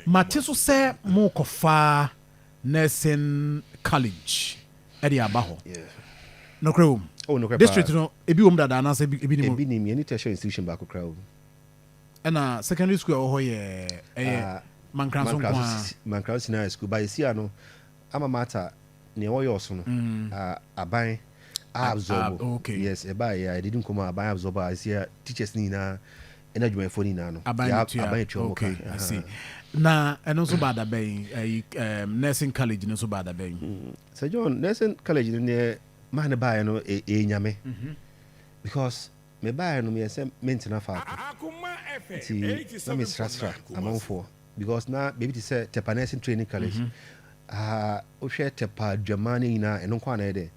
Mate so sɛ mokɔfa nursing college ɛde aba hɔ. Nokorɛ wɔ mu? Oh, nokorɛ. District no, ebi wɔ mu dada anaasɛ ebi ni mu? Ebi nim. Yɛne tertiary institution baako koraa wɔ mu. Ɛna secondary school a ɛwɔ hɔ yɛ ɛyɛ Mankranso nko a? Mankranso Senior High School, but esi ano ama mata nea wɔyɛ ɔso no, aban absorb. Ah, okay. Yes, ɛba yɛ a yɛdedi nkɔmɔ a, aban absorb a, esi a teachers ne nyinaa ɛna adwumayɛfoɔ ne nyinaa no aban no tua. Aban etua wɔn ka. I see. Na ɛno nso ba adabɛn, ɛyi, nursing college no nso ba adabɛn? Sɛ John, nursing college no neɛ maa ne baeɛ no, ɛyɛ Nyame, because me baeɛ no, meyɛ sɛ mentena faako, nti na mesrasra amanfoɔ, because na baabi te sɛ Tepa Nursing Training College, ah, wohwɛ Tepa dwama no nyinaa, ɛno nko ana yɛ dɛ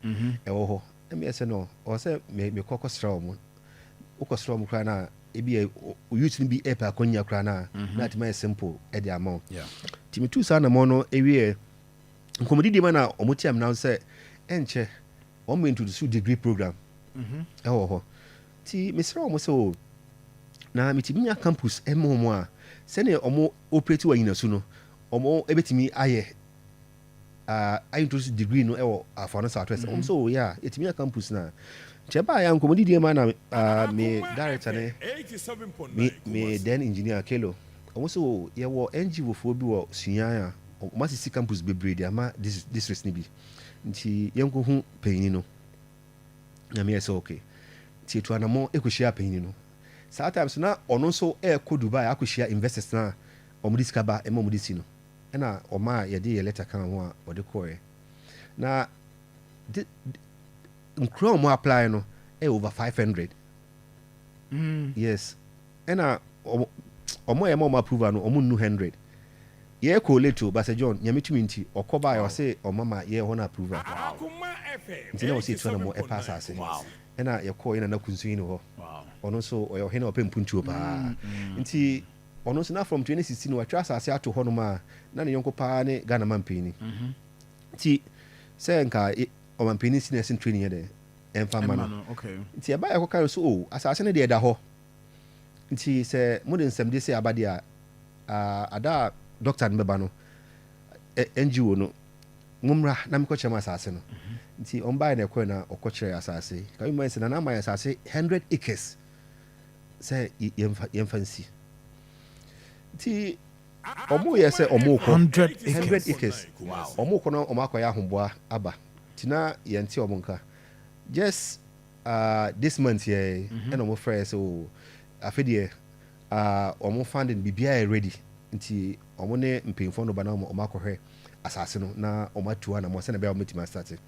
ɛwɔ hɔ. Na meyɛ sɛ no ɔwɔ sɛ mekɔ kɔsrɛ wɔ mo, wokɔsrɛ wɔ mo koraa no a, ebi yɛ youth no bi ɛpɛ akɔnya koraa no a, na atumi ayɛ simple ɛde ama wo. Nti metuu saa namɔ no ɛwieɛ, nkɔmmɔdidi ma na ɔmo tia me nam sɛ ɛnkyɛ ɔmo introduce degree program ɛwɔ hɔ. Nti mesrɛ ɔmo sɛ o, na metumi nya campus ɛma ɔmo a, sɛnea ɔmo operate wɔ Anyinasu no, ɔmo ɛbɛtumi ayɛ introduce degree no ɛwɔ Afoano South West. Ɔmo sɛ o yɛ a yɛtumi nya campus na nkyɛ baa yɛ nkɔmmɔdidi ma na me director ne me then engineer Kelo, ɔmo sɛ o, yɛwɔ NGO foɔ bi wɔ Sunyani a ɔmo asisi campus bebree de ama districts no bi, nti yɛnkɔhu panyini no. Na meyɛ sɛ okay, nti etu anammɔ ɛkɔhyia panyini no. Saa time so na ɔno nso ɛrekɔ Dubai akɔhyia investors na ɔmo de sika ba ɛma ɔmo de si no, ɛna ɔma a yɛde yɛ letter ka ho a ɔde kɔɛ. Na nkuro a ɔmo apply no ɛyɛ over 500. Yes, ɛna ɔmo a yɛma ɔmo approval no, ɔmo nnu 100. Yɛ collate o, Basɛ John, Nyame tumi nti ɔkɔ baa yɛ, ɔse ɔma ma yɛ hɔ no approval, nti na ɔsɛ etu na mo ɛpa asase. Ɛna yɛkɔɔ yɛ Nana Kunsu yi ne hɔ. Ɔno nso ɔyɛ ɔhene a ɔpɛ mpuntuo paa, nti ɔno nso na from 2016 watwa asase ato hɔnom a na ne yɔnko paa ne Ghana manpanyin. Nti sɛ nka ɔmanpanyin si nursing training yɛ dɛ ɛmfa ma no. Nti ɛba yɛ kɔka no so o, asase no deɛ ɛda hɔ, nti sɛ mode nsɛmde sɛ aba deɛ a, ada a doctor no bɛba no, NGO no mommra na mekɔkyerɛ mu asase no. Nti ɔmbaeɛ na ɛkɔɛ na ɔkɔkyerɛ asase ka mi sɛ nana ama yɛ asase 100 acres sɛ yɛmfa nsi. Nti ɔmo yɛ sɛ ɔmo kɔ 100 100 acres. Acres. Ɔmo kɔ na ɔmo akɔyɛ ahoboa aba, nti na yɛnte ɔmo nka. Just this month yɛ ɛna ɔmo frɛ sɛ o, afe deɛ ɔmo funding biribiara yɛ ready, nti ɔmo ne mpanyinfoɔ no ba na ɔmo akɔhwɛ asase no na ɔmo atu anamɔ sɛnɛ ɛbɛyɛ a ɔmo bɛtumi astart.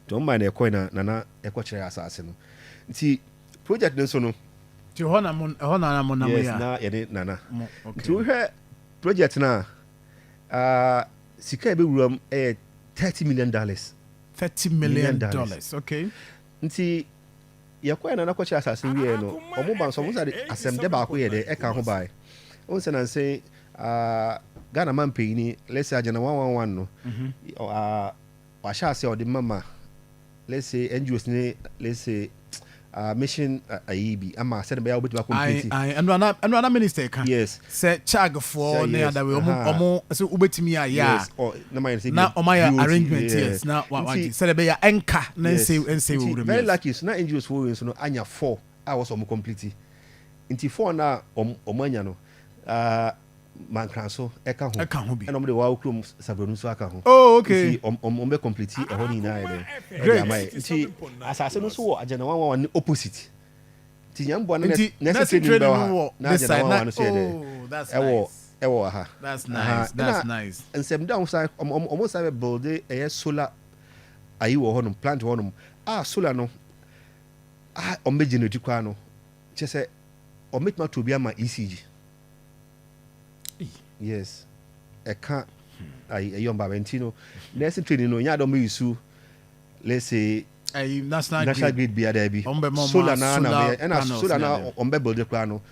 Nti ɔmo maa na ɛkɔɛ na nana ɛkɔkyerɛ asase no. Nti project no nso no Nti hɔ na mo, ɛhɔ na mo nam? Yes. Yɛ a Na yɛde nana mo, okay. Nti wohwɛ project no a, sika a ɛbɛwura mu ɛyɛ $30 million. 30 million Million dollars. Dollars, okay. Nti yɛkɔɛ nana kɔkyerɛ asase no wieɛ no, ɔmo ba nso, ɔmo sa de asɛm dɛ baako yɛ dɛ ɛka ho bae. Ɔmo sɛ nansɛn Ghana man panyini, let's say Agenda 111 no, wahyɛ ase a ɔde mama, let's say NGOs ne, let's say mission ayi bi ama sɛde bɛyɛ a wobɛtumi acomplete. Ayi, ɛno ana minister ka sɛ chagfoɔ ne adawe ɔmo ɔmo sɛ wobɛtumi ayɛ a yes, ɔ na ma yɛ sɛ na bi ɔmo ayɛ BOT, arrangement, yes, na wagye sɛdeɛ ɛbɛyɛ a ɛnka na nse wɔ Nti wuram. very lucky so na NGOs foɔ wei nso no anya four a wɔsɛ ɔmo complete. Nti four na ɔmo anya no, Mankranso ɛka ho. Ɛka ho bi. Ɛna ɔmo de wɔn kurom Sabronu nso aka ho. Oh, okay. Nti ɔmo bɛ complete ɛhɔ no nyinaa yɛ dɛ ɛde ama yɛ. Nti asase no nso wɔ Agenda 111 ne opposite, nti nyɛ mbɔ no Nti nursing nursing training training bɛ wɔ no ha wɔ na this Agenda side 111 na no nso yɛ dɛ Oh, that's ɛwɔ nice. ɛwɔ ha. That's nice. That's Ɛna nice. nsɛm da ɔmo sa ɔmo sa bɛ build ɛyɛ solar ayi wɔ hɔnom, plant wɔ hɔnom a solar no a ɔmo bɛ generate koraa no, kyɛ sɛ ɔmo bɛtumi ato obi ama ECG. Yes, ɛka ayi ɛyɛ ɔmo ba. Nti no nursing training no nyɛ adɔ ɔmo use, let's say Ɛyi, national national grid. Grid bi ada bi. Ɔmo bɛ ma ɔmo Solar na solar bɛyɛ ɛna panels solar ne na ade. ɔmo bɛ build koraa no,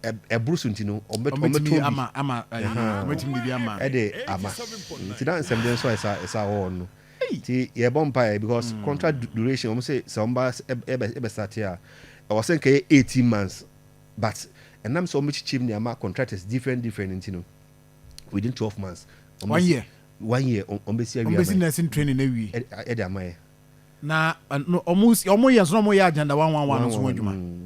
ɛboro so, nti no ɔmo bɛ ɔmo ɔmo bɛ bɛtumi tɔn bi ama ɛyi, ɔmo bɛtumi de bi ama. Ɛde ama. Nti na nsɛm de nso a ɛsa wɔ hɔ no, nti yɛbɔ mpaeɛ because contract duration, ɔmo sɛ ɔmo ba ɛbɛ start a, ɛwɔ sɛ nka yɛ 18 months, but ɛnam sɛ ɔmo kyekyɛ mu ne ama contractors different different nti no. Within 12 months. One year. One year, ɔmo bɛsi awie. Ɔmo bɛsi nursing training na wie. Ɛde ama yɛ. Na ɔmo yɛ nso na ɔmo yɛ Agenda 111 nso ho adwuma.